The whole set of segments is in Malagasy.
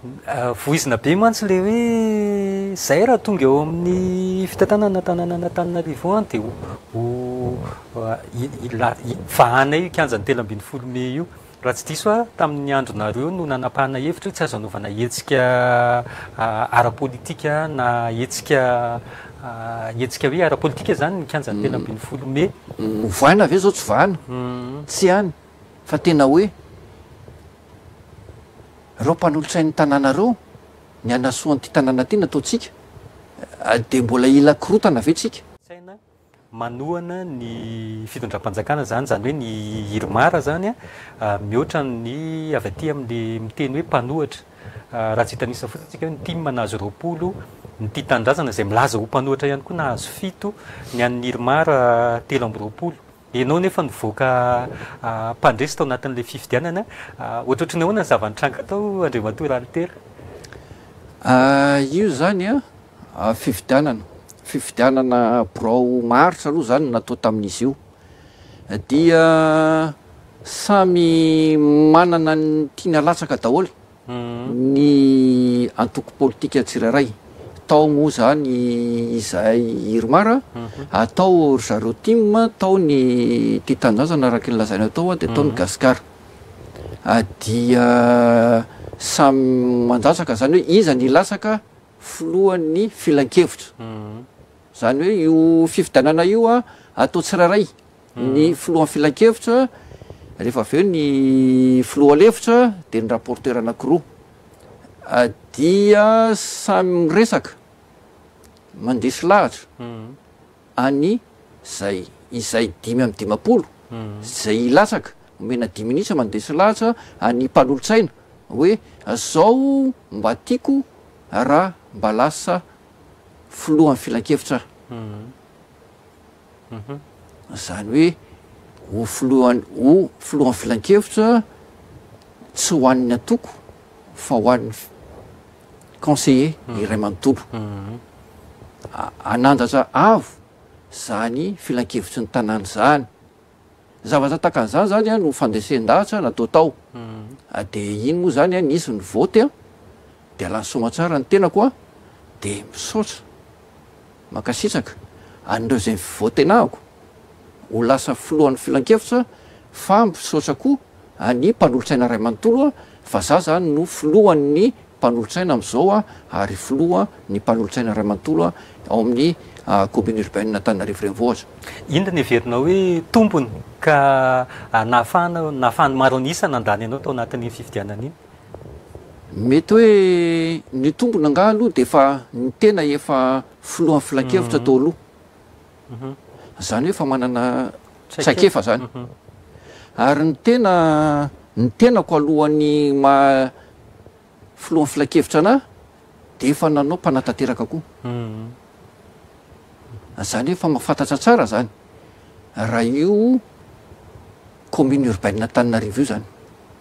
Voizina be mantsy ilay hoe izay raha tonga eo amin'ny fitantanana tanànan'Antananarivo eo dia ho vahanay io kianjan'ny 13 mey io. Raha tsy diso aho, tamin'ny andronareo no nanapahana hevitra hoe tsy azo anaovana hetsika ara-politika na hetsika hetsika hoe ara-politika izany ny kianjan'ny 13 mey. Ovaina ve izao tsy vahana? Tsy any fa tena hoe Ireo mpanolotsain'ny tanàna ireo, ny hanasoa an'ity tanàna ity nataontsika, dia mbola hila korontana ve tsika? Saina manohana ny fitondram-panjakana izany, izany hoe ny IRMAR izany mihoatra ny avy aty amin'ny miteny hoe mpanohitra. Raha tsy hitanisa fotsiny isika hoe ny tim nahazo 20, ny Tia Tanindrazana izay milaza ho mpanohitra ihany koa nahazo fito, ny an'ny IRMAR 23. Ianao nefa nivoaka mpandresy tao anatin'ilay fifidianana. Ohatrohatry ny ahoana ny zava-nitranga tao Andriamatoa Ralitera? Io izany an, fifidianana, fifidianana birao maharitra aloha izany no natao tamin'izy io. Dia samy manana ny tiany halatsaka daholo. ny antoko politika tsirairay, tao moa zany izahay IRMAR, tao ry zareo tim, tao ny Tia Tanindrazana araka ny lazainao tao dia tao ny Gasikara. Dia samy mandatsaka zany hoe iza ny hilatsaka filohan'ny filankevitra. Zany hoe io fifidianana io atao tsirairay. Ny filohan'ny filankevitra, rehefa avy eo ny filoha lefitra dia ny rapporteur anankiroa. Dia samy miresaka, mandresy lahatra any zay izay 55 izay hilatsaka, omena dimy minitra mandresy lahatra any mpanolotsaina hoe zao mba tiako raha mba lasa filohan'ny filankevitra aho. Izany hoe ho filohan ho filohan'ny filankevitra tsy ho an'ny antoko fa ho an'ny conseiller iray manontolo. Hanandratra avo izany filankevitry ny tanàna izany. Zavatra tahaka an'izany izany no fandresen-dahatra natao tao. Dia iny moa izany nisy ny vote dia lany soamatsara ny tenako dia misaotra. Mankasitraka an'ireo izay voatenahako ho lasa filohan'ny filankevitra fa misaotra koa an'ny mpanolotsaina iray manontolo fa za zany no filohan'ny mpanolotsaina amin'izao ary filoha ny mpanolotsaina iray manontolo ao amin'ny commune urbaine Antananarivo Renivohitra. Inona no heverinao hoe tombony ka nahafahana nahafahan'ny maro an'isa nandany anao tao anatin'iny fifidianana iny? Mety hoe ny tombony angaha aloha dia efa ny tena efa filohan'ny filankevitra teo aloha. Izany hoe efa manana traikefa izany. Ary ny tena ny tenako alohan'ny maha filohan'ny filankevitra anahy dia efa nanao mpanatanteraka koa. Izany hoe efa mahafantatra tsara izany raha io commune urbaine Antananarivo io izany.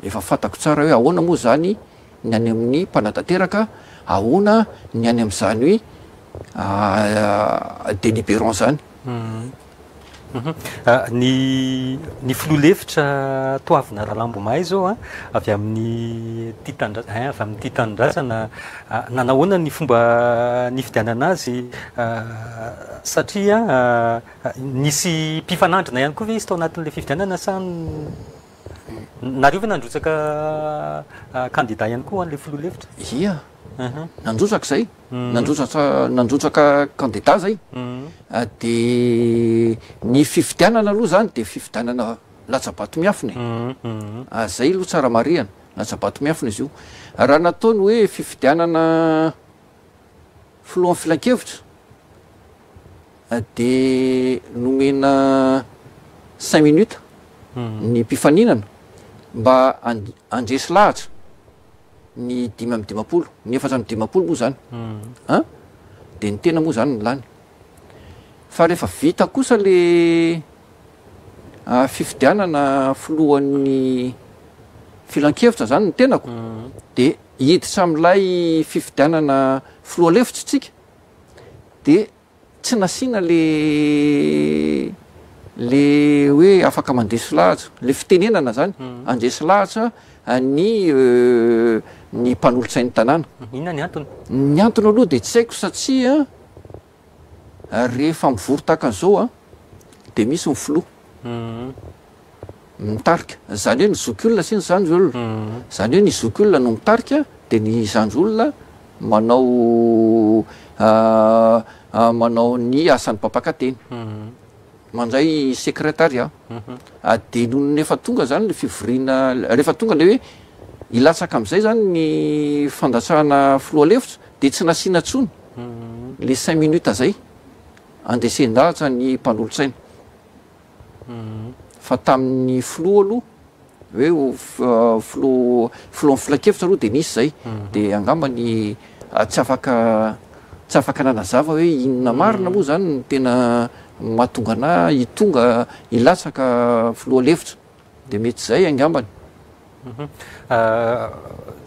Efa fantako tsara hoe ahoana moa izany ny any amin'ny mpanatanteraka, ahoana ny any amin'izany hoe délibérant izany. Ny ny filoha lefitra Toavina Ralambomahay izao an, avy amin'ny Tia Tanindrazana, hein, avy amin'ny Tia Tanindrazana, nanahoana ny fomba nifidianana azy satria nisy mpifanandrina ihany koa ve izy tao anatin'ilay fifidianana sa Nareo ve nandrotsaka kandida ihany koa ho an'ilay filoha lefitra? Ia, nandrotsaka izay, nandrotsaka nandrotsaka kandida izay, dia ny fifidianana aloha izany dia fifidianana latsa-bato miafina e, izay aloha tsara marihana, latsa-bato miafina izy io. Raha natao ny hoe fifidianana filohan'ny filankevitra dia nomena cinq minutes ny mpifaninana mba handresy lahatra ny 55, ny 54 moa zany an, dia ny tena moa zany no lany. Fa rehefa vita kosa le fifidianana filohan'ny filankevitra zany ny tenako dia hiditra amin'ilay fifidianana filoha lefitra tsika dia tsy nasiana le le hoe afaka mandresy lahatra, le fitenenana zany, handresy lahatra ny ny mpanolotsain'ny tanàna. Inona ny antony? Ny antony aloha dia tsy haiko satria rehefa mivory tahaka an'izao an, dia misy ny filoha mitarika. Izany hoe ny zokiolona sy ny zandry olona. Izany hoe ny zokiolona no mitarika dia ny zandry olona manao manao ny asan'ny mpampakateny. Mandray secrétariat. Dia nony efa tonga izany ilay fivoriana, rehefa tonga ilay hoe hilatsaka amin'izay izany ny fandatsahana filoha lefitra dia tsy nasiana intsony ilay cinq minutes izay handresen-dahatra ny mpanolotsaina. Fa tamin'ny filoha aloha hoe ho filoha filohan'ny filankevitra aloha dia nisy izay. Dia angamba ny tsy afaka tsy afaka nanazava hoe inona marina moa izany no tena mahatonga anà hitonga hilatsaka filoha lefitra. Dia mety izay angambany.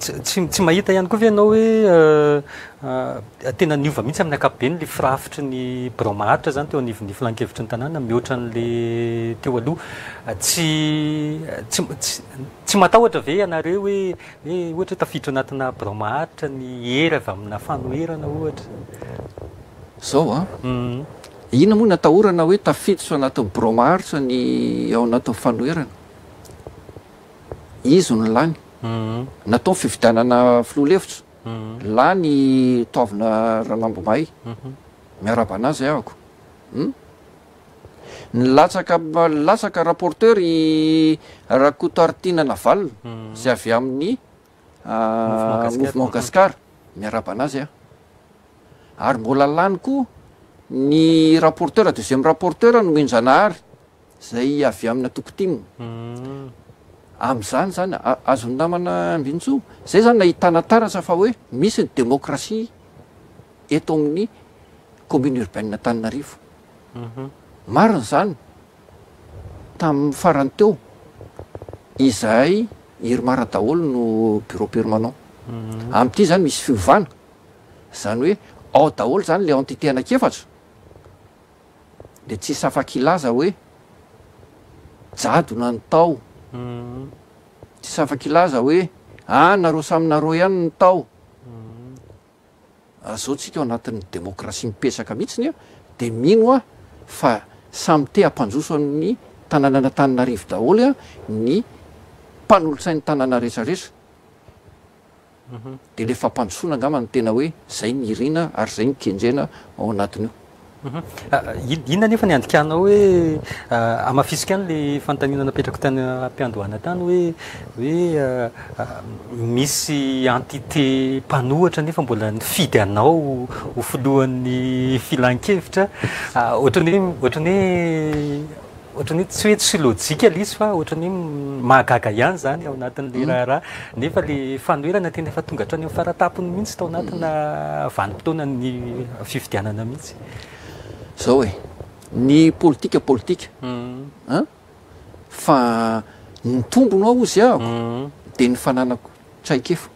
Tsy tsy mahita ihany koa ve ianao hoe tena niova mihitsy amin'ny ankapobeny ilay firafitry ny birao maharitra izany teo anivon'ny filankevitry ny tanàna mihoatra an'ilay teo aloha? Tsy tsy tsy matahotra ve ianareo hoe hoe ohatra hoe tafiditra ao anatina birao maharitra ny hery avy amina fanoherana ohatra? Izao an, inona moa no atahorana hoe tafiditra ao anatin'ny birao maharitra ny ao anatin'ny fanoherana? Izy no lany. Natao ny fifidianana filoha lefitra. Lany i Toavina Ralambomahay. Miarahaba anazy ahako. Hum. Nilatsaka nilatsaka rapporteur i Rakotoaritiana Navalona izay avy amin'ny Mouvement Gascar. Miarahaba anazy aho. Ary mbola lany koa ny rapporteur, deuxième rapporteur Nomenjanahary. Izay avy amina toko tim. Amin'izany izany, azon'ny namana Ambinintsoa, izay izany nahitana taratra fa hoe misy ny demokrasia eto amin'ny commune urbaine Antananarivo. Marina izany, tamin'ny farany teo, izahay Irmar daholo no bureau permanent. Amin'ity izany misy fiovana, izany hoe ao daholo izany ilay entité anankiefatra. dia tsisy afaka hilaza hoe jadona ny tao, tsisy afaka hilaza hoe ah nareo samy nareo ihany ny tao. Raha zao tsika ao anatin'ny demokrasia mipetraka mihitsiny dia mino aho fa samy te hampandroso an'ny tanànan'Antananarivo daholo ny mpanolotsain'ny tanàna rehetrarehetra. Dia ilay fampandrosoana angamba no tena hoe izay no irina ary izay no kendrena ao anatin'io. Inona anefa ny andikanao hoe hamafisiko ihany ilay fanontaniana napetrako tany am-piandohana tany hoe hoe misy entité mpanohitra nefa mbola nifidy anao ho filohan'ny filankevitra ohatran'ny hoe ohatran'ny hoe Ohatran'ny hoe tsy hoe tsy lojika ilay izy fa ohatran'ny hoe mahagaga ihany izany ao anatin'ilay raharaha. Nefa ilay fanoherana tena efa tonga hatrany amin'ny faratapony mihitsy tao anatina vanim-potoanan'ny fifidianana mihitsy. Izao e, ny politika politika an, fa ny tombony hoa hozy ahako dia ny fananako traikefa.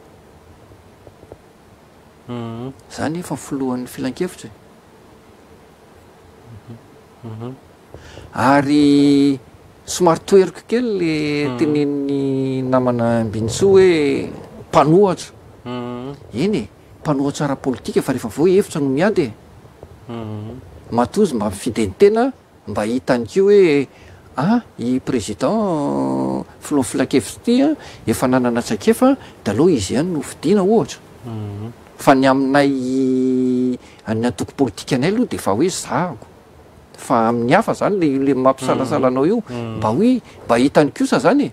Za nefa filohan'ny filankevitra e. Ary somary toheriko kely le tenenin'ny namana Mbinintsoa hoe mpanohatra. Eny e, mpanohatra ara-politika fa rehefa avy eo hevitra no miady e. Matoa izy mba mifidy ny tena mba hitany koa hoe ah i président filohan'ny filankevitra ity an efa nanana traikefa de aleo izy ihany no fidiana ohatra. Fa ny aminay an'ny antoko politikanay aloha de efa hoe zahako. Fa amin'ny hafa zany le le mampisalasala anao io mba hoe mba hitany kosa zany e!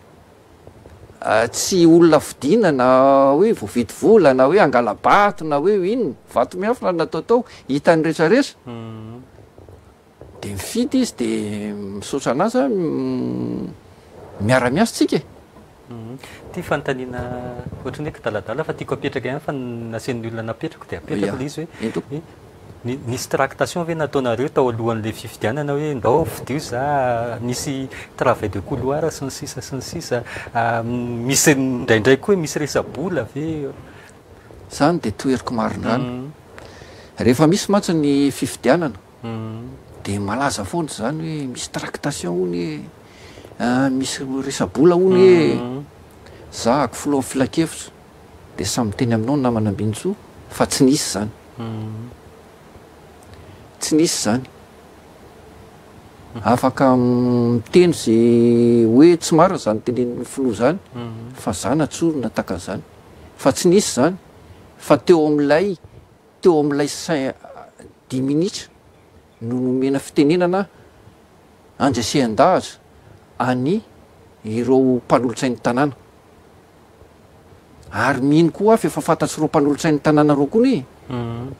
Tsy olona fidiana na hoe voavidy vola na hoe hangala-bato na hoe inona, vato miafina no natao tao, hitany retraretra. De mifidy izy de misaotra anazy aho, miara-miasa tsika e! Ity fanontaniana ohatran'ny hoe kidaladala fa tiako apetraka ihany fa nasian'ny olona napetrako dia apetrako ilay izy hoe nisy tractation ve nataonareo tao alohan'ilay fifidianana hoe ndao fidio za, nisy travail de couloir sy ny sisa sy ny sisa, misy indraindray koa hoe misy resa-bola ve? Zany dia toheriko marindrano. Rehefa misy mantsy ny fifidianana dia malaza foana izany hoe misy tractation hono e, misy resa-bola hono e, zahako filohan'ny filankevitra. Dia samy miteny aminao ny namana Ambinintsoa fa tsy nisy izany. Tsy nisy izany. Afaka miteny ze hoe tsy marina izany tenenin'ny filoha izany fa za natsorina tahaka an'izany. Fa tsy nisy izany fa teo amin'ilay teo amin'ilay cin dix minitra no nomena fitenenana andresehan-dahatra any ireo mpanolotsain'ny tanàna. Ary mino koa aho fa efa fantatr'ireo mpanolotsain'ny tanàna ireo koa anie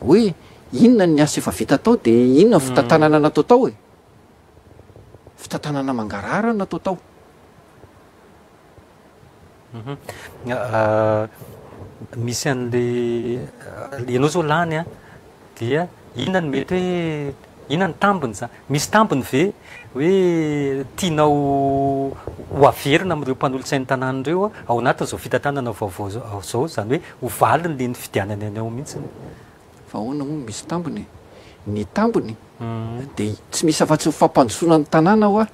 hoe inona ny asa efa vita tao dia inona ny fitantanana natao tao e! Fitantanana mangarahara no natao tao. Misy an'le ianao zao lany an, dia inona no mety hoe inona ny tambiny zany? Misy tambiny ve hoe tianao ho averina amin'ireo mpanolotsain'ny tanàna ireo ao anatin'izao fitantanana vaovao izao, izany hoe ho valiny le nifidianany anao mihitsy? Fa ahoana moa no misy tambiny e? Ny tambiny dia tsy misy afa-tsy ny fampandrosoana ny tanàna hoa.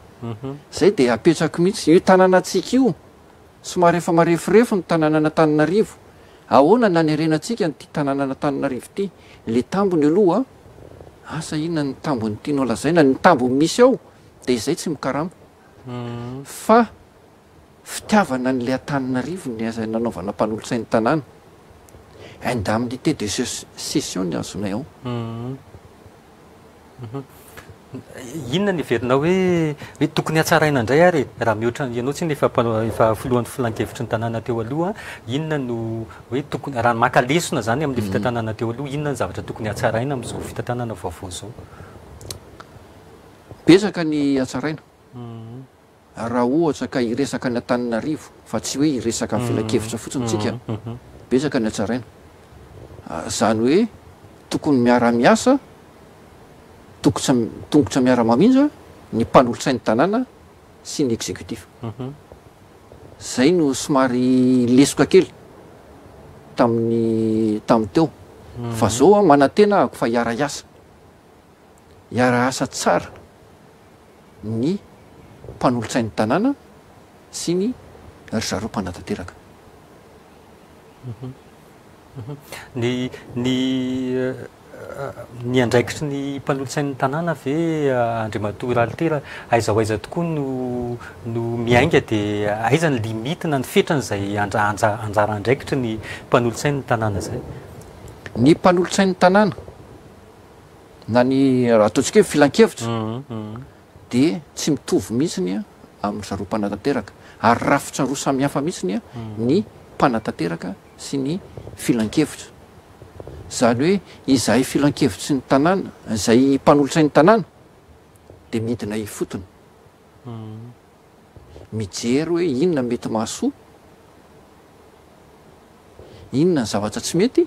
Zay dia apetrako mihitsy. Io tanànantsika io somary efa mareforefo ny tanànan'Antananarivo. Ahoana ny hanerenantsika an'ity tanànan'Antananarivo ity? Le tambiny aloha, asa inona ny tambiny tianao lazaina, ny tambiny misy ao dia izay tsy mikarama. Fa fitiavana an'ilay Antananarivo ny aza nanaovana mpanolotsain'ny tanàna. Indemnité de cession ny azonay ao. Inona no heverinao hoe hoe tokony hatsaraina indray ary e? Raha mihoatra ianao tsinona efa mpanao efa filohan'ny filankevitry ny tanàna teo aloha, inona no hoe tokony raha maka lesona izany amin'ilay fitantanana teo aloha, inona ny zavatra tokony hatsaraina amin'izao fitantanana vaovao izao? Betsaka ny hatsaraina. Raha ohatra ka hiresaka ny Antananarivo fa tsy hoe hiresaka ny filankevitra fotsiny tsika, betsaka ny hatsaraina. Izany hoe tokony miara-miasa, tongotra tongotra miara-mamindra ny mpanolotsain'ny tanàna sy ny executif. Izay no somary lesoka kely tamin'ny tamin'ny teo. Fa zao aho manantena ahako fa hiara-hiasa. Hiara-hiasa tsara ny mpanolotsain'ny tanàna sy ny ry zareo mpanatanteraka. Ny ny ny andraikitry ny mpanolotsain'ny tanàna ve Andriamatoa Ralitera, aiza ho aiza tokoa no no miainga dia aiza ny limite na ny fetran'izay anja anja anjara andraikitry ny mpanolotsain'ny tanàna izay? Ny mpanolotsain'ny tanàna na ny raha ataontsika hoe filankevitra dia tsy mitovy mihitsy ny amin-dry zareo mpanatanteraka ary rafitra roa samihafa mihitsy ny ny mpanatanteraka sy ny filankevitra. Izany hoe izahay filankevitry ny tanàna, izay mpanolotsain'ny tanàna dia midina ifotony mijery hoe inona mety mahasoa, inona ny zavatra tsy mety,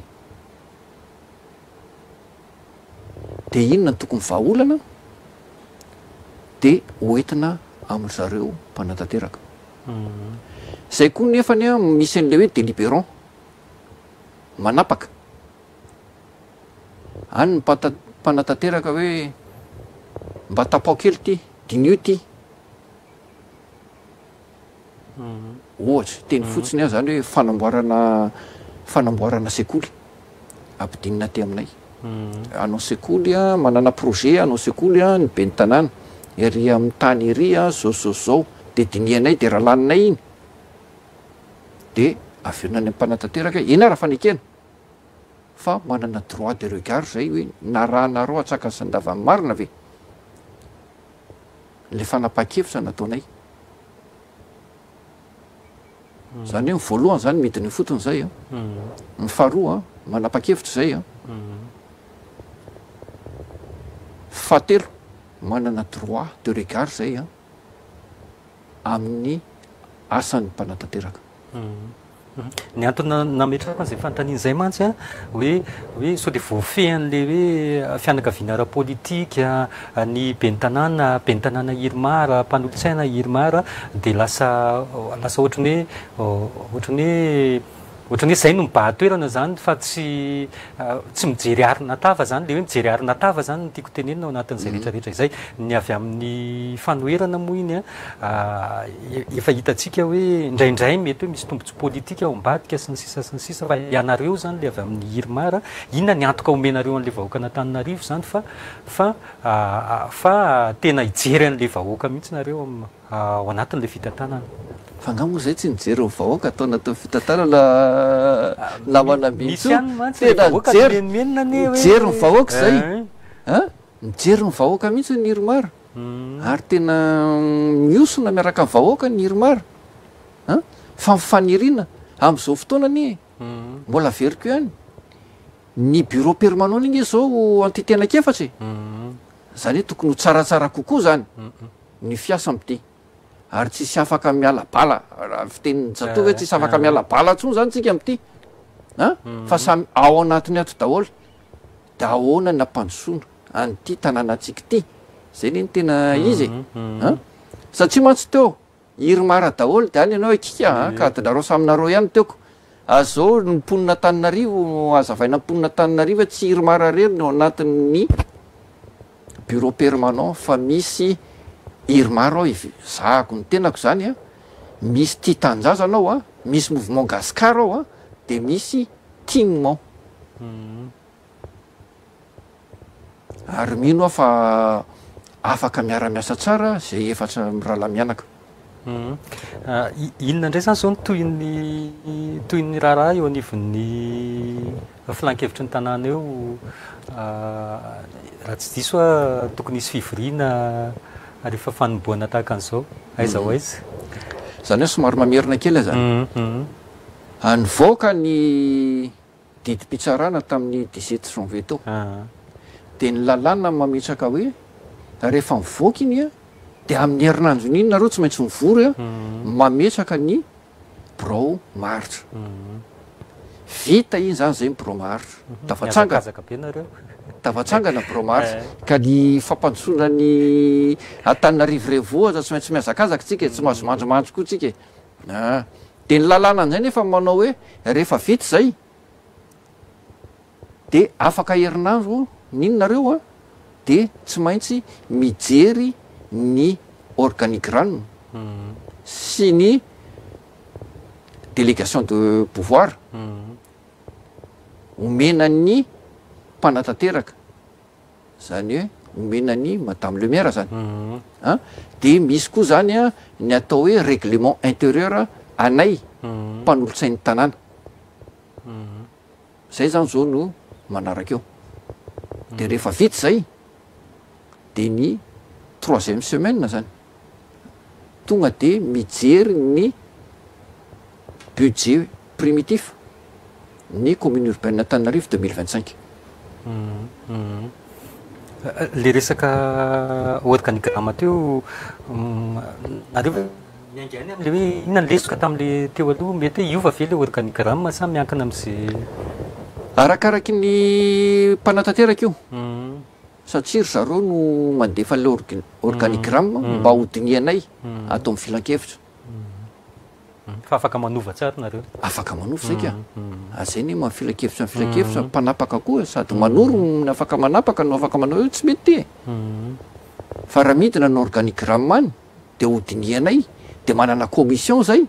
Dia inona no tokony vahaolana? Dia hoentina amin-dry zareo mpanatanteraka. Izay koa nefany an, misy an'ilay hoe délibérant, manapaka. Any ny mpanatanteraka hoe mba tapaho kely ity, diniho ity. Ohatra, teny fotsiny aho zany hoe fanamboarana fanamboarana sekoly ampidinina aty aminay. Hanao sekoly an, manana projet hanao sekoly an ny ben'ny tanàna, ery amin'ny tany ery an, zao zao zao, dia dinihanay dia raha laninay iny dia averina any amin'ny mpanatanteraka, eny ary fanekena fa manana droit de regard zay hoe narahanareo antsakany sy andavany marina ve? Ilay fanapahan-kevitra nataonay. Izany hoe ny voalohany izany midina ifotony izay an. Ny faharoa manapa-kevitra izay an. Fahatelo manana droit de regard izay an amin'ny asan'ny mpanatanteraka. Ny antony nametrahako an'izay fanontaniana izay mantsy an, hoe hoe sao dia voafehin'ilay hoe fianakaviana ara-politika, ny ben'ny tanàna, ben'ny tanàna IRMAR, mpanolotsaina IRMAR, dia lasa lasa ohatran'ny hoe ohatran'ny hoe. Ohatran'ny hoe zay no mibahan-toerana zany fa tsy tsy mijery arina tava zany, le hoe mijery arina tava zany no tiako tenenina ao anatin'izay rehetra rehetra izay. Ny avy amin'ny fanoherana moa iny an, efa hitantsika hoe indraindray mety hoe misy tombontsoa politika ao ambadika sy ny sisa sy ny sisa fa ianareo zany le avy amin'ny IRMAR, inona ny antoka omenareo an'le vahoakan'Antananarivo zany fa fa fa tena hijery an'le vahoaka mihitsy nareo am. ao anatin'ilay fitantanana. Fa angaha moa izay tsy nijery ny vahoaka tao anatin'ny fitantanana namana Misy ihany mantsy ilay vahoaka nimenomenona anie hoe. Nijery ny vahoaka izay a! Nijery ny vahoaka mihitsy ny IRMAR ary tena mihosona miaraka amin'ny vahoaka ny IRMAR a! Fa ny faniriana amin'izao fotoana anie mbola averiko ihany, ny bureau permanent anie izao entité anankiefatra e! Izany hoe tokony ho tsaratsara kokoa izany. ny fiasa amin'ity ary tsisy afaka miala bala raha fitenin'ny jatovo hoe tsisy afaka miala bala intsony zany tsika amin'ity a fa samy ao anatiny ato daholo de ahoana ny ampandrosoana an'ity tanànantsika ity zay ne ny tena izy e a satria mantsy teo IRMAR daholo de any ianao ekika a ka adinareo samy nareo ihany teoko azao ny mponina Antananarivo hazavaina mponina Antananarivo hoe tsy IRMAR irery ny ao anatin'ny bureau permanent fa misy IRMAR ao zahako ny tenako zany a, misy tia tanindrazana ao a, misy mouvement Gascar ao a, de misy tim ao. Ary mino aho fa afaka miara-miasa tsara zay efatra mirahalahy mianaka. Inona indray izany izao no tohin'ny tohin'ny raharaha eo anivon'ny filan-kevitry ny tanàna eo? Raha tsy diso aho tokony hisy fivoriana rehefa fanombohana tahaka an'izao. Aiza ho aiza? Izany hoe somary mamerina kely aho izany. Nivoaka ny didim-pitsarana tamin'ny 17 janvier teo. Dia ny lalàna mametraka hoe rehefa mivoaka iny dia amin'ny herinandron'iny nareo tsy maintsy mivory mametraka ny birao maharitra. Vita iny zany zay ny birao maharitra. Tafatsangana. Mihazakazaka be nareo. Tafatsangana birao maharitra. Ka ny fampandrosoana ny Antananarivo Renivohitra tsy maintsy mihazakazaka tsika e, tsy mahazo mandrimandry koa tsika e. Dia ny lalàna indray nefa manao hoe rehefa vita izay dia afaka herinandro n'inona nareo an, dia tsy maintsy mijery ny organigramme sy ny délégation de pouvoir omena ny mpanatanteraka. Zany hoe omena an'i madame le maire zany an, de misy koa zany an ny atao hoe règlement intérieur anay mpanolotsain'ny tanàna, zay zany zao no manaraka eo, de rehefa vita zay de ny troisième semaine zany tonga de mijery ny budget primitif ny commune urbaine Antananarivo 2025. Le resaka organigramme teo, nareo ve miainga ihany amle hoe inona ny lesoka tamle teo aloha, mety hoe hiova ve le organigramme sa miankina amze. Arakaraky ny mpanatanteraka io, satria ry zareo no mandefa an'ilay organigramme mba hodinihanay ato amin'ny filankevitra. Fa afaka manova tsara nareo. Afaka manova zay ka. Zay anie maha filankevitra ny filankevitra, mpanapaka koa sady manoro ny afaka manapaka no afaka manao hoe tsy mety ty e. Fa raha midina ny organigramme any de hodinihanay de manana commission zay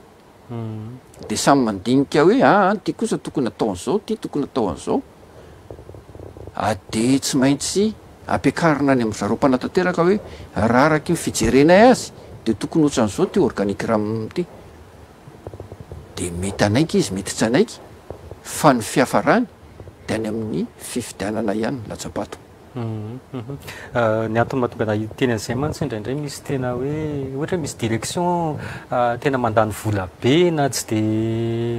de samy mandinika hoe aa ty kosa tokony atao an'izao, ty tokony atao an'izao. De tsy maintsy ampiakarina any amin-dry zareo mpanatanteraka hoe raha araky ny fijerenay azy de tokony ohatran'izao ty organigramme ty. De mety hanaiky izy, mety tsy hanaiky fa ny fiafarany de any amin'ny fifidianana ihany ny latsa-bato. Ny antony mahatonga anah hiteny an'izay mantsy indraindray misy tena hoe ohatra hoe misy direction tena mandany vola be na tsy de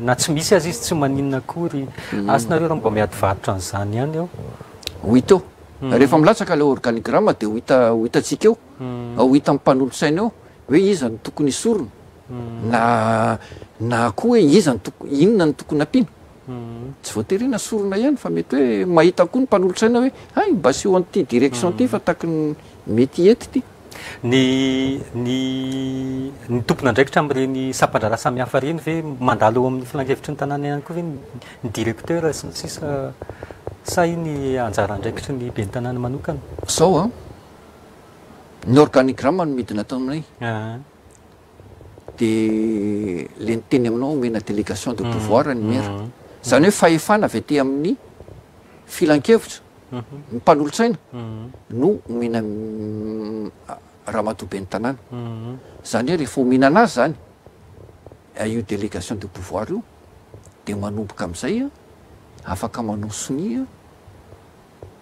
na tsy misy aza izy tsy maninona akory. Asa nareo raha mba miady varotra an'izany ihany eo. Ho hita eo. Rehefa milatsaka ilay organigramme dia ho hita ho hitantsika eo, ho hitan'ny mpanolotsaina eo hoe iza no tokony hisorona na na koa hoe iza no tokony inona no tokony ampiana. Tsy voatery hoe nasorina ihany fa mety hoe mahita koa ny mpanolotsaina hoe hay mba asio an'ity direction ity fa takin'ny mety hety ity. Ny ny ny tompon'andraikitra amin'ireny sampan-draharaha samihafa ireny ve mandalo eo amin'ny filankevitry ny tanàna ihany koa ve ny directeur sy ny sisa sa iny anjara andraikitry ny ben'ny tanàna manokana? Zao an, ny organigramme no midina ato aminay. De le niteny aminao omena délégation de pouvoir ny maire. Zany hoe fahefana avy aty amin'ny filankevitra, ny mpanolotsaina no omena ramatoa ben'ny tanàna. Zany hoe rehefa omena anazy zany io délégation de pouvoir io de manomboka amizay afaka manao sonia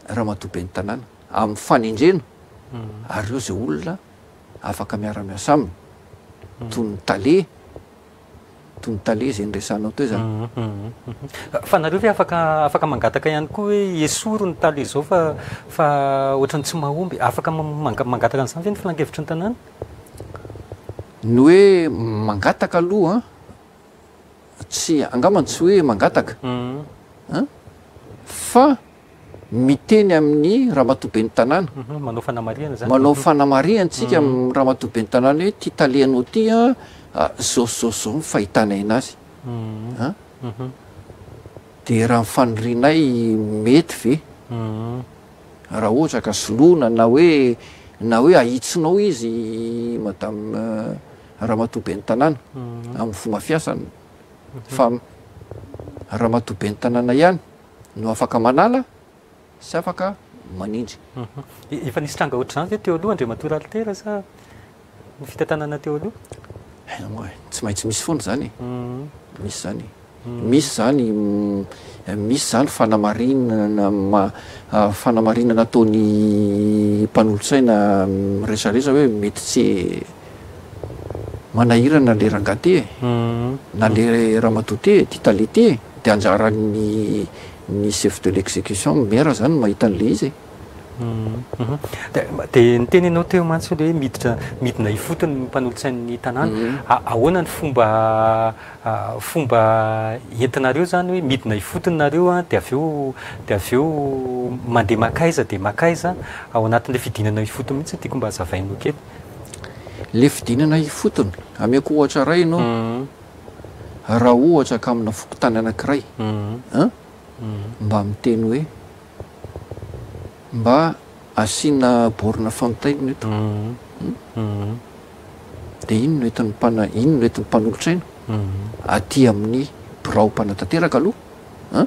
ramatoa ben'ny tanàna amin'ny fanendrena ary ireo zay olona afaka miara-miasa aminy toy ny tale, toy ny tale izay niresahanao teo izany. Fa nareo ve afaka afaka mangataka ihany koa hoe esory ny tale izao fa fa ohatran'ny tsy mahomby, afaka mangataka an'izany ve ny filankevitry ny tanàna? Ny hoe mangataka aloha tsy angambany tsy hoe mangataka an, fa miteny amin'ny ramatoa ben'ny tanàna. Manao fanamarihana izany. Manao fanamarihana tsika amin'ny ramatoa ben'ny tanàna hoe ity talehanao ity an, zao sy zao sy zao ny fahitanay anazy an. Dia raha ny fanirianay mety ve raha ohatra ka soloina na hoe na hoe ahitsinao izy madame ramatoa ben'ny tanàna amin'ny fomba fiasany fa ramatoa ben'ny tanàna ihany no afaka manala sy afaka manindry. Efa nisy tranga ohatr'izany ve teo aloha Andriamatoa Ralitera sa ny fitantanana teo aloha? Hainao moa e, tsy maintsy misy foana izany e, misy izany e, misy izany, misy izany fanamarinana, fanamarinana ataon'ny mpanolotsaina miresaresaha hoe mety tsy manahirana le rangahy ty e, na le ramatoa ty e, ty tale ty e, de anjaran'ny ny chef de l'execution, maire zany no mahita an'le izy e. De niteny ianao teo mantsy hoe miditra midina ifotony ny mpanolotsain'ny tanàna, ahoana ny fomba fomba entinareo zany hoe midina ifotony nareo an, de avy eo de avy eo mandeha makaiza de makaiza ao anatin'le fidinana ifotony mihitsy no tiako mba hazavainao kely. Le fidinana ifotony, ameko ohatra iray ianao, raha ohatra ka amina fokontany anankiray an, mba miteny hoe mba asiana borne fontaine eto, de iny no entin'ny mpana- iny no entin'ny mpanolotsaina aty amin'ny birao mpanatanteraka aloha an,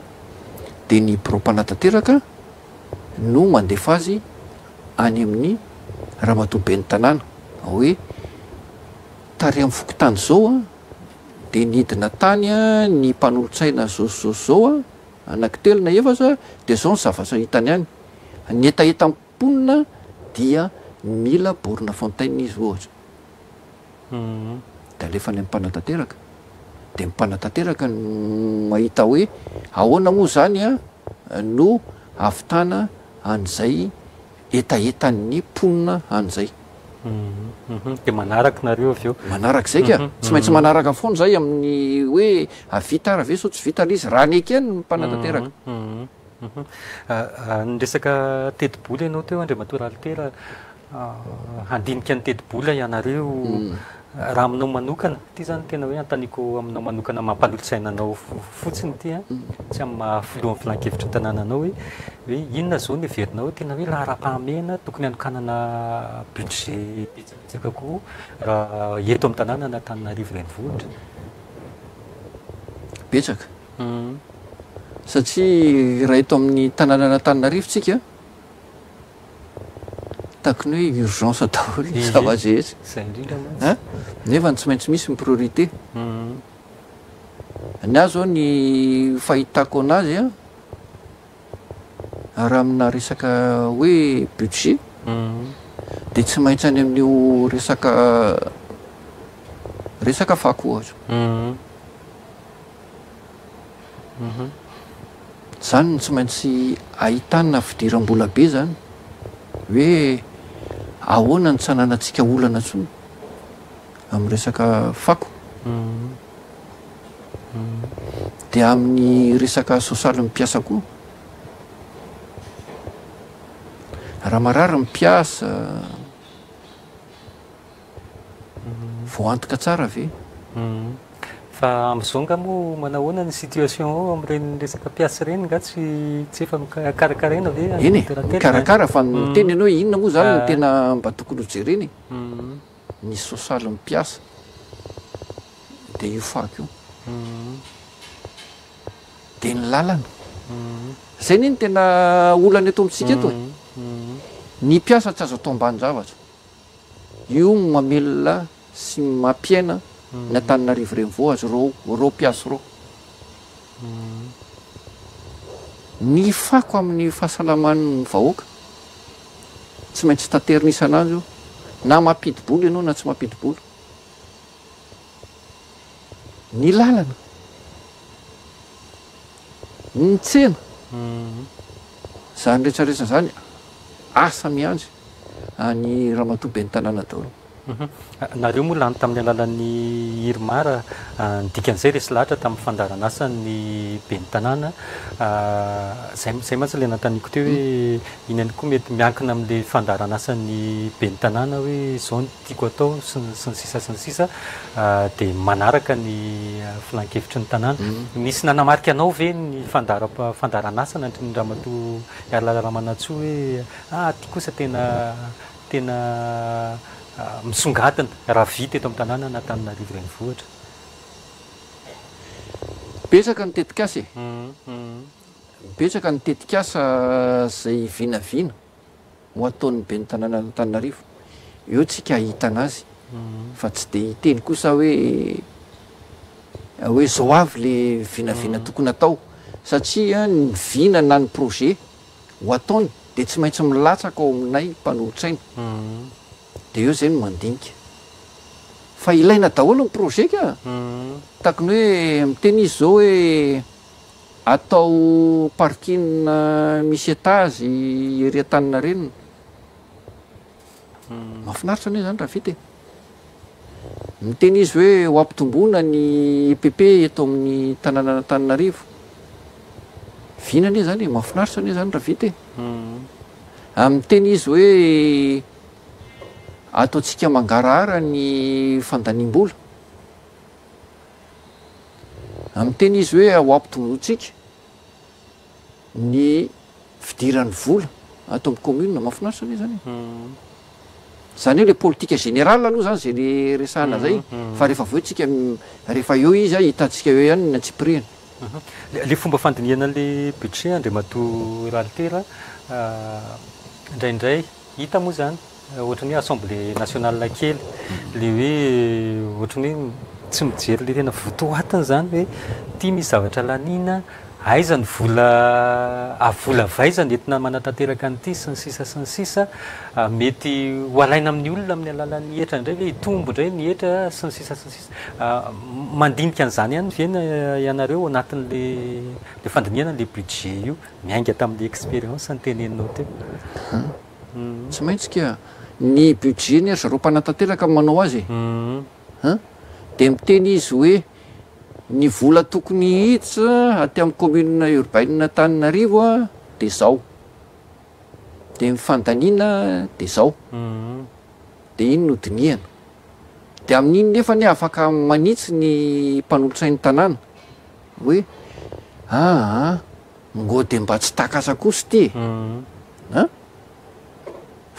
de ny birao mpanatanteraka no mandefa azy any amin'ny ramatoa ben'ny tanàna hoe tary amin'ny fokontany zao an, de nidina tany an ny mpanolotsaina zao sy zao sy zao an, anaky telo na efatra, de zao ny zavatra hitany any, ny hetahetan'ny mponina dia mila borne fontaine izy ohatra, de alefa any amin'ny mpanatanteraka, de ny mpanatanteraka no mahita hoe ahoana moa zany an no hahavitana an'izay hetahetan'ny mponina an'izay. Dia manaraka nareo avy eo. Manaraka izay ka. Tsy maintsy manaraka foana izay amin'ny hoe vita ary ve sao tsy vita ilay izy raha nekeny ny mpanatanteraka. Niresaka tetibola ianao teo Andriamatoa Ralitera, handinika ny tetibola ianareo. Raha aminao manokana, ity izany tena hoe anontaniako aminao manokana maha mpanolotsaina anao fotsiny ity an, tsy amin'ny maha filohan'ny filankevitry ny tanàna anao hoe, hoe inona izao no heverinao hoe tena hoe laharam-pahamehana tokony hanokanana budget betsabetsaka kokoa raha eto amin'ny tanànan'Antananarivo renivohitra? Betsaka. Satria raha eto amin'ny tanànan'Antananarivo tsika, Taky ny hoe urgence daholo ny zava-drehetra. Izay indrindra mantsy. Hein? Nefa tsy maintsy misy ny priorité. Ny ahy zao ny fahitako anazy an, raha amina resaka hoe budget, dia tsy maintsy any amin'io resaka resaka fako ohatra. Zany no tsy maintsy ahitana fidiram-bola be zany hoe ahoana no tsy hananantsika olana intsony amin'ny resaka fako. Dia amin'ny resaka sosialin'ny mpiasa koa. Raha marary ny mpiasa. Voaantoka tsara ve? Fa amin'izao nga moa manahoana ny situation ao amin'ireny resaka mpiasa ireny nga tsy tsy efa karakaraina ve Eny e, mikarakara fa ny miteny ianao hoe inona moa izany no tena mba tokony ho jerena e? Ny sosialin'ny mpiasa dia io fako io. Dia ny lalana. Izay anie no tena olana eto amintsika eto e. Ny mpiasa tsy azo atao ambanin-javatra. Io no mamelona sy mampiaina ny Antananarivo Renivohitra reo reo mpiasa reo. Ny fako amin'ny fahasalaman'ny vahoaka tsy maintsy taterina isan'andro io na mampidi-bola ianao na tsy mampidi-bola. Ny lalana, ny tsena, izany rehetra rehetra izany asa miandry an'i Ramatoa Ben'ny Tanàna daholo. Nareo moa lany tamin'ny alalan'ny IRMAR, ny dikan'izay resy lahatra tamin'ny fandaharan'asan'ny Ben'ny Tanàna. Izay izay mantsy ilay nanontaniako teo hoe iny ihany koa mety miankina amin'ilay fandaharan'asan'ny Ben'ny Tanàna hoe izao no tiako atao sy ny sy ny sisa sy ny sisa dia manaraka ny filan-kevitry ny tanàna. Nisy nanamarika anao ve ny fandahara- fandaharan'asa nandritry ny Ramatoa Harilala Ramanantsoa hoe ah ity kosa tena tena misongadina raha vita eto amin'ny tanànan'Antananarivo Renivohitra? Betsaka ny tetikasa e! Betsaka ny tetikasa izay vinavina ho ataon'ny ben'ny tanànan'Antananarivo. Eo tsika hahitana azy fa tsy dia hiteny kosa aho hoe hoe zao avy le vinavina tokony atao satria ny vina na ny projet ho ataony dia tsy maintsy milatsaka ao aminay mpanolotsaina dia eo zay no mandinika fa ilaina daholo ny projet ka! Tahaka ny hoe miteny izy zao hoe Atao parking misy étage ery Antaninarenina. Mahafinaritra anie zany raha vita e. Miteny izy hoe ho ampitomboina ny EPP eto amin'ny tanànan'Antananarivo. Vina anie zany e, mahafinaritra anie zany raha vita e. Miteny izy hoe ataontsika mangarahara ny fandaniam-bola. Miteny izy hoe ho ampitombointsika ny fidiran'ny vola ato amin'ny commune, mahafinaritra anie zany e. Zany hoe le politique générale aloha zany zay le resahana zay fa rehefa avy eo tsika rehefa eo izy a hitantsika eo ihany ny antsipirihany. Le fomba fandinihana an'le budget Andriamatoa Ralitera indraindray hita moa zany Ohatran'ny hoe assemblée nationale kely, le hoe ohatran'ny hoe tsy mijery le tena votoatiny zany hoe ity misy zavatra laniana, aiza ny vola, vola avy aiza no entina manatanteraka an'ity sy ny sisa sy ny sisa, mety ho alaina amin'ny olona amin'ny alalan'ny hetra indray ve, hitombo indray ny hetra sy ny sisa sy ny sisa. Mandinika an'izany ihany ve ianareo ao anatin'le le fandinihana an'le budget io, miainga tamin'le expérience noteneninao teo? Tsy maintsy ka. Ny budget anie ry zareo mpanatanteraka no manao azy e. An! Dia miteny izy hoe ny vola tokony hiditra aty amin'ny commune urbaine Antananarivo an, dia izao. Dia ny fandaniana dia izao. Dia iny no dinihana. Dia amin'iny nefa anie afaka manitsy ny mpanolotsain'ny tanàna hoe aa. Ngo de mba tsy takatra kosa ity e! An!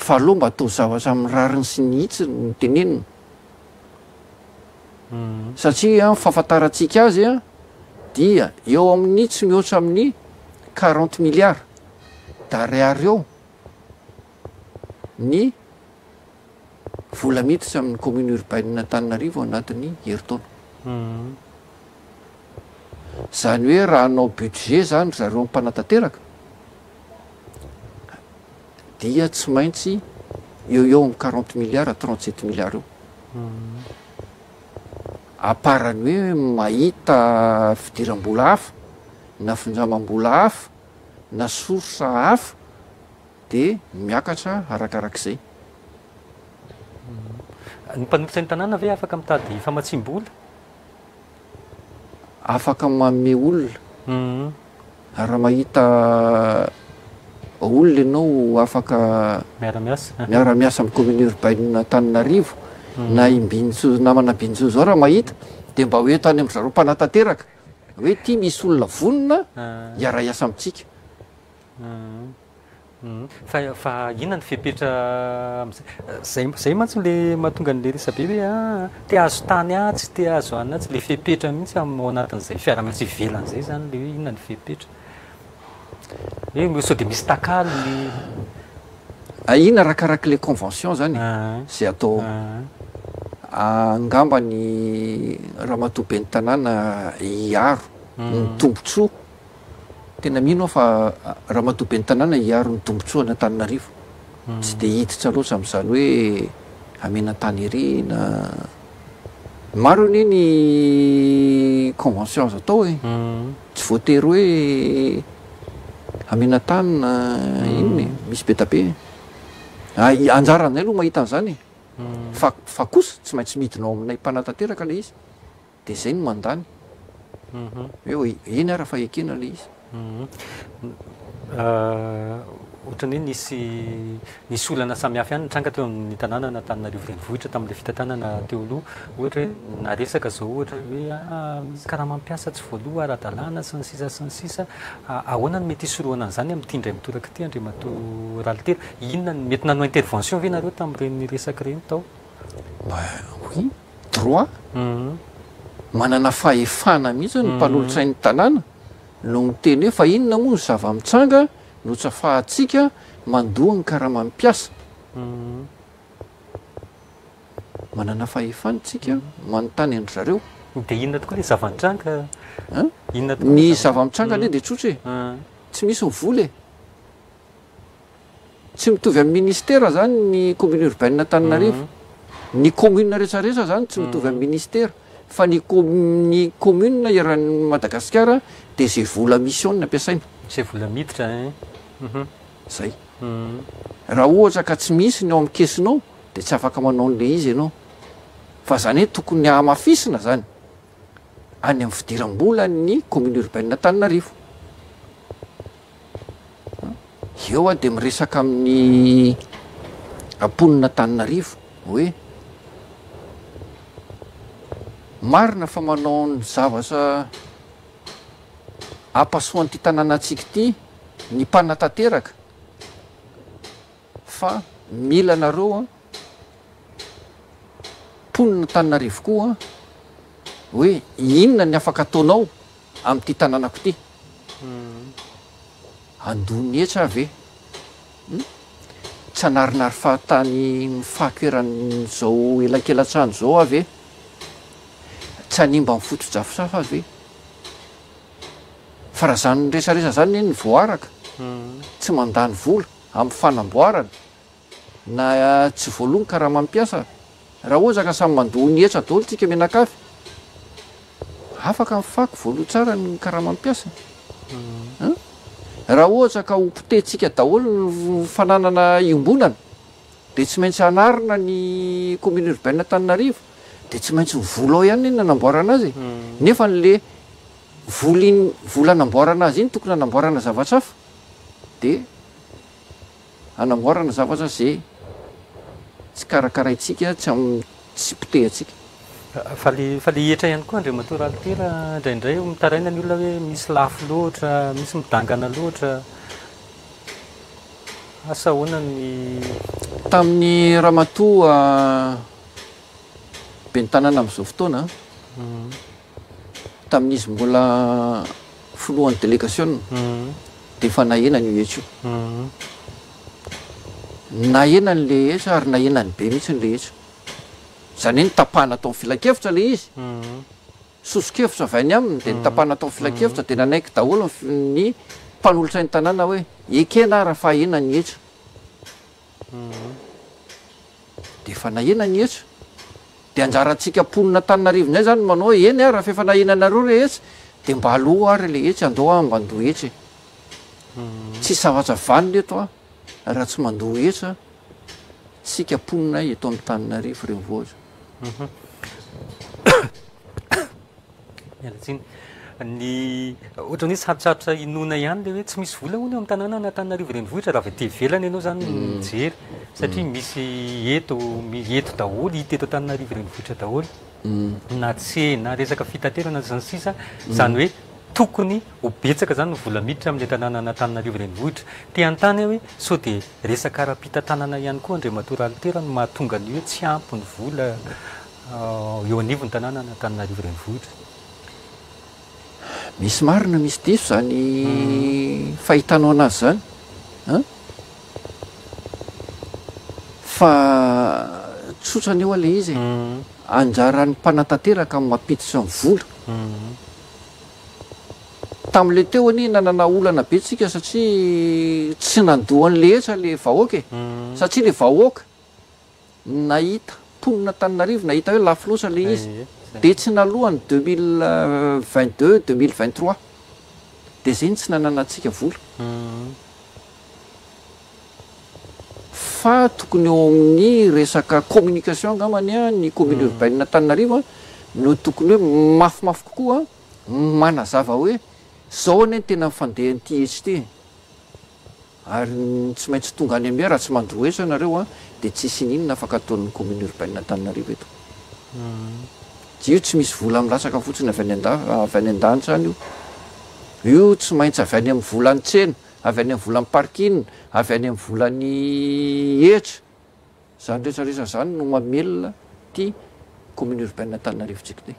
Fa aleo mba atao zavatra amin'ny rariny sy ny hitsiny no tenenina. Satria ny fahafantarantsika azy dia eo amin'ny tsy mihoatra amin'ny quarante milliards d'ariary eo ny vola miditra amin'ny commune urbaine Antananarivo anatin'ny herintaona. Izany hoe raha hanao budget izany ry zareo mpanatanteraka dia tsy maintsy eo eo amin'ny quarante milliards à trente sept milliards eo. À part ny hoe mahita fidiram-bola hafa na findramam-bola hafa na source hafa dia miakatra arakarak'izay. Ny mpanolotsain'ny tanàna ve afaka mitady famatsiam-bola? Afaka manome olona. Raha mahita olona ianao afaka Miara-miasa. miara-miasa amin'ny commune urbaine Antananarivo. Na i Mbinintsoa, namana Mbinintsoa izao raha mahita dia mba ho eto any amin-dry zareo mpanatanteraka hoe ity misy olona vonona hiara-hiasa amintsika. Fa fa inona ny fepetra amin'izay? Zay zay mantsy le mahatonga an'le resabe hoe ah te hahazo tany atsy, te hahazo anona atsy, le fepetra mihitsy am- ao anatin'izay fiaraha-miasa ivelan'izay zany le hoe inona ny fepetra? Hoe sao de misy takalo ny. Ah, iny arakarak'le convention zany e, zay atao ao. Angamba ny ramatoa ben'ny tanàna hiaro ny tombotsoa. Tena mino aho fa Ramatoa Ben'ny Tanàna hiaro ny tombotsoan' Antananarivo. Tsy dia hiditra loatra amin'izany hoe hamena tany ery na. Maro anie ny convention azo atao e. Tsy voatery hoe hamena tany na inona e. Misy be da be. Anjaranay aloha mahita an'izany e. Fa fa kosa tsy maintsy midina ao aminay mpanatanteraka ilay izy. Dia izay no mandany. Hoe eny ara fa ekena ilay izy. Ohatran'ny hoe nisy nisy olana samihafa ihany nitranga teo amin'ny tanànan'Antananarivo Renivohitra tamin'ilay fitantanana teo aloha. Ohatra hoe naresaka izao ohatra hoe misy karama mpiasa tsy voaloa ara-dalàna sy ny sisa sy ny sisa. Ahoana no mety hisorohana an'izany amin'ity indray mitoraka ity Andriamatoa Ralitera? Inona no mety nanao intervention ve nareo tamin'ireny resaka ireny tao? Ben oui. droit, manana fahefana mihitsy ny mpanolotsain'ny tanàna no miteny hoe fa inona moa ny zava-mitranga no tsy afahantsika mandoa ny karaman'ny mpiasa. Manana fahefana isika manontany an-dry zareo. Dia inona tokoa ilay zava-nitranga? Inona tokoa Ny zava-mitranga anie dia tsotra e, tsy misy ny vola e. Tsy mitovy amin'ny ministera zany ny commune urbaine Antananarivo. Ny commune rehetra rehetra zany tsy mitovy amin'ny ministera fa ny ny commune eran'i Madagasikara dia izay vola misy ao no ampiasaina. Izay vola miditra ein. Zay. Raha ohatra ka tsy misy ny ao amin'ny kesinao dia tsy afaka manao an'ilay izy ianao. Fa zany hoe tokony hamafisina zany any amin'ny fidiram-bolan'ny commune urbaine Antananarivo. Eo aho dia miresaka amin'ny mponin'Antananarivo hoe marina fa manao ny zavatra hampasoa an'ity tanànantsika ity ny mpanatanteraka fa mila anareo mponin'Antananarivo koa hoe inona ny afaka ataonao amin'ity tanànako ity. Handoa ny hetra aho ve? Hum? Tsy hanarinary fahatany mifako eran'izao elakelan-trano izao aho ve? Tsy hanimba ny fotodrafitrasa aho ve? Fa raha izany resaresa izany anie no voaraka, tsy mandany vola amin'ny fanamboarana, Na tsy voaloa ny karaman'ny mpiasa, raha ohatra ka samy mandoa ny hetra daholo tsika mianakavy, afaka ny fako voaloa tsara ny karaman'ny mpiasa an! Raha ohatra ka ho potehintsika daholo ny fananana iombonana dia tsy maintsy hanarina ny commune urbaine Antananarivo, dia tsy maintsy ny vola ao ihany anie no nanamboarana azy e! Nefa an'le vola iny, vola anamboarana azy iny tokony hanamboarana zavatra hafa dia. Hanamboarana zavatra ze tsy karakaraintsika, tsy am tsy potehantsika. Fa le fa le hetra ihany koa Andriamatoa Ralitera indraindray mitaraina ny olona hoe misy lafo loatra, misy midangana loatra. Asa ahoana ny. Tamin'ny ramatoa ben'ny tanàna amin'izao fotoana, tamin'izy mbola filohan'ny delegasiona dia efa nahenany io hetra io. Nahenany ilay hetra ary nahenany be mihitsy ilay hetra. Izany hoe notapahana tao amin'ny filankevitra ilay izy. Soso-kevitra avy any aminy dia notapahana tao amin'ny filankevitra dia nanaiky daholo ny mpanolotsain'ny tanàna hoe ekena ary fa ahena ny hetra. Dia efa nahena ny hetra. Dia anjarantsika mponin'Antananarivo indray izany ny manao hoe eny ary raha efa nahena anareo ilay hetra dia mba aloa ary ilay hetra, andao aho mba handoa hetra e. Tsisy zavatra vanona eto an, raha tsy mandoa hetra tsika mponina eto Antananarivo renivohitra. Miala tsiny. Ny ohatran'ny hoe sarotsarotra inoana ihany ilay hoe tsy misy vola hono eo amin'ny tanàna an'Antananarivo renivohitra raha avy aty ivelany ianao izany mijery. Satria misy eto, eto daholo, hita eto Antananarivo renivohitra daholo, na tsena, resaka fitaterana sy ny sisa, izany hoe tokony ho betsaka izany ny vola miditra amin'ilay tanànan'Antananarivo renivohitra. Te hanontany aho hoe sao dia resaka ara-pitantanana ihany koa Andriamatoa Ralitera no mahatonga ny hoe tsy ampy ny vola eo anivon'ny tanànan'Antananarivo renivohitra? Misy marina misy diso izany fahitanao anazy izany an! Fa tsotra anie hoa le izy e! Anjaran'ny mpanatanteraka ny mampiditra ny vola. Tamin'le teo anie nanana olana be tsika satria tsy nandoa an'le hetra le vahoaka e! Satria le vahoaka nahita, mponina Antananarivo nahita hoe lafo loatra le izy de tsy naloa ny 2022, 2023. De zay no tsy nananantsika vola. Fa tokony eo amin'ny resaka communication angambany ny commune urbaine Antananarivo no tokony hoe mafimafy kokoa manazava hoe zao anie ny tena fandehan'ity hetsika ity e! Ary tsy maintsy tonga any aminay raha tsy mandoa hetra nareo dia tsisy ininona afaka ataon'ny commune urbaine Antananarivo eto. Io tsy misy vola milatsaka fotsiny avy any an-dafy avy any an-danitra any io. Io tsy maintsy avy any amin'ny volan'ny tsena. Avy any amin'ny volan'ny parking, avy any amin'ny volan'ny hetra. Izany rehetra rehetra izany no mamelona ity commune urbaine Antananarivo-tsika ity.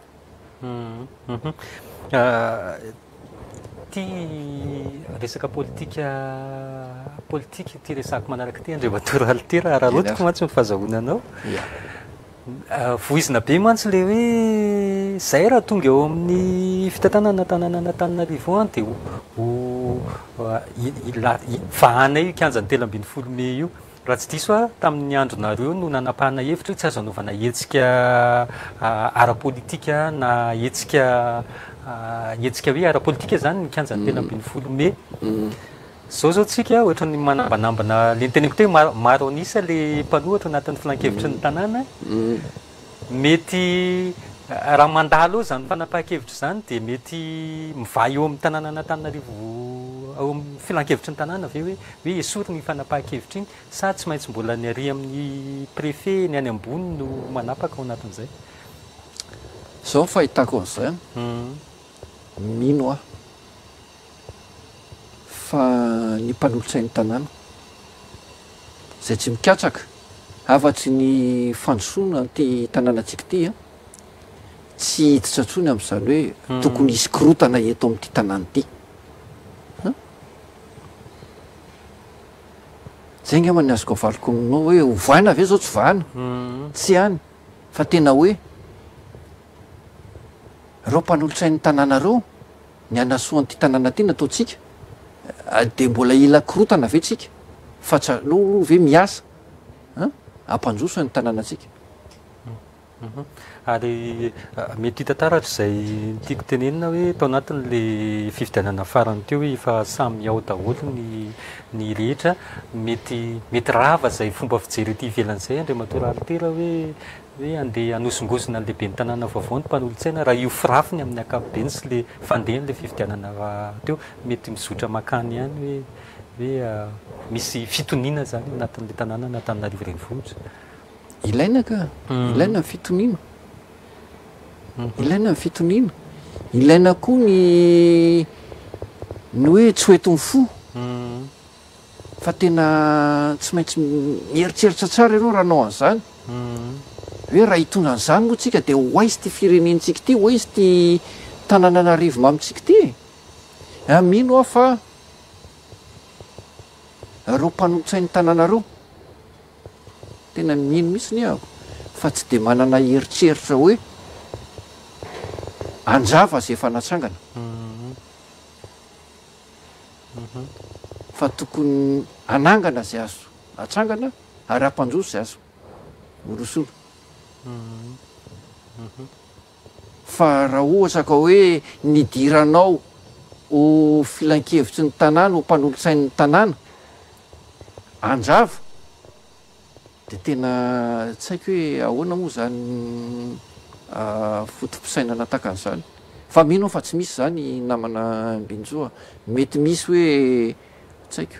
Ity resaka politika politika ity resahako manaraka ity Andriamatoa Ralitera, araraotiko mantsy ny fahazahoana anao. Voizina be mantsy ilay hoe izay raha tonga eo amin'ny fitantanana tanànan'Antananarivo any dia ho vahanay io kianjan'ny 13 mey io. Raha tsy diso aho, tamin'ny andronareo no nanapahana hevitra hoe tsy azo anaovana hetsika ara-politika na hetsika hetsika hoe ara-politika izany ny kianjan'ny 13 mey. Zao zao tsika ohatran'ny manambanambana le niteneniko teo hoe maro an'isa le mpanohatra anatin'ny filankevitry ny tanàna, mety raha mandalo eo zany fanapahan-kevitra zany dia mety mivaha eo amin'ny tanànan'Antananarivo ao amin'ny filankevitry ny tanàna ve hoe hoe esorina iny fanapahan-kevitra iny sa tsy maintsy mbola ny ary amin'ny préfet ny any ambony no manapaka ao anatin'izay? Zao ny fahitako an'izany, mino aho fa ny mpanolotsain'ny tanàna izay tsy mikatsaka afa-tsy ny fandrosoana an'ity tanànantsika ity an, tsy hiditra intsony amin'izany hoe tokony hisy korontana eto amin'ity tanàna ity an! Izay angamba ny azoko avaliko aminao hoe ovaina ve izao tsy vahana? Tsy any fa tena hoe ireo mpanolotsain'ny tanàna ireo Ny hanasoa an'ity tanàna ity no ataontsika dia mbola hila korontana ve tsika fa tsy aleo aloha ve miasa an hampandroso ny tanànantsika. Ary mety hita taratra izay tiako tenenina hoe tao anatin'le fifidianana farany teo hoe efa samy ao daholo ny ny rehetra, mety mety rava izay fomba fijery ety ivelany izay Andriamatoa Ralitera hoe Hoe andeha hanosongosona an'ilay ben'ny tanàna vaovao ny mpanolotsaina raha io firafiny amin'ny ankapobeny sy ilay fandehan'ilay fifidianana teo, mety mizotra mankany ihany hoe hoe misy fitoniana izany ao anatin'ilay tanànan'Antananarivo Renivohitra. Ilaina ka, ilaina ny fitoniana, ilaina ny fitoniana, ilaina koa ny ny hoe tsy ho entin'ny fo. Fa tena tsy maintsy mieritreritra tsara ianao raha hanao an'izany. Hoe raha hitondra an'izany moa tsika dia ho aiza ity firenentsika ity, ho aiza ity tanànan'Anarivo mamintsika ity e? Ah, mino aho fa ireo mpanolotsain'ny tanàna ireo, tena mino mihitsy ny aho fa tsy dia manana eritreritra hoe handrava izay efa natsangana. Fa tokony hanangana izay azo atsangana ary hampandroso izay azo horosoana. Fa raha ohatra ka hoe nidiranao ho filankevitry ny tanàna, ho mpanolotsain'ny tanàna, handrava, Dia tena tsy haiko hoe ahoana moa izany foto-pisainana tahaka an'izany. Fa mino aho fa tsy misy izany namana Mbinjo a. Mety misy hoe tsy haiko.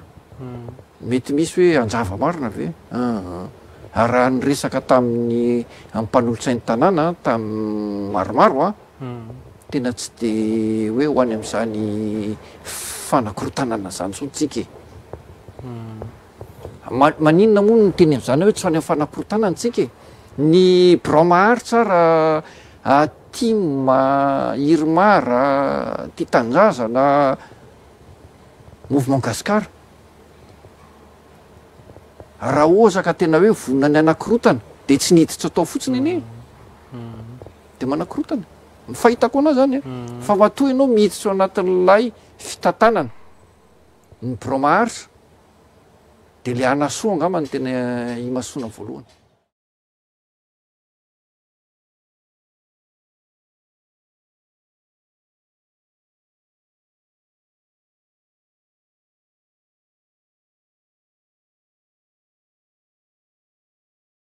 Mety misy hoe hanjava marina ve? Aa. Ary raha niresaka tamin'ny mpanolotsain'ny tanàna tamin'ny maromaro aho, tena tsy de hoe ho any amin'izany fanakorontanana izany intsony tsika e. Maninona moa no miteny amin'izany hoe tsy ho any amin'ny fanakorontanana tsika e? Ny birao maharitra ara Tim, Irmar, Tia Tanindrazana, Mouvement Gascar. Raha ohatra ka tena hoe vonona ny hanakorotana dia tsy niditra tao fotsiny anie e. Dia manakorotana. Ny fahitako an'azy zany an. Fa matoa ianao miditra ao anatin'ilay fitantanana ny birao maharitra dia ilay hanasoa angamba no tena imasoana voalohany.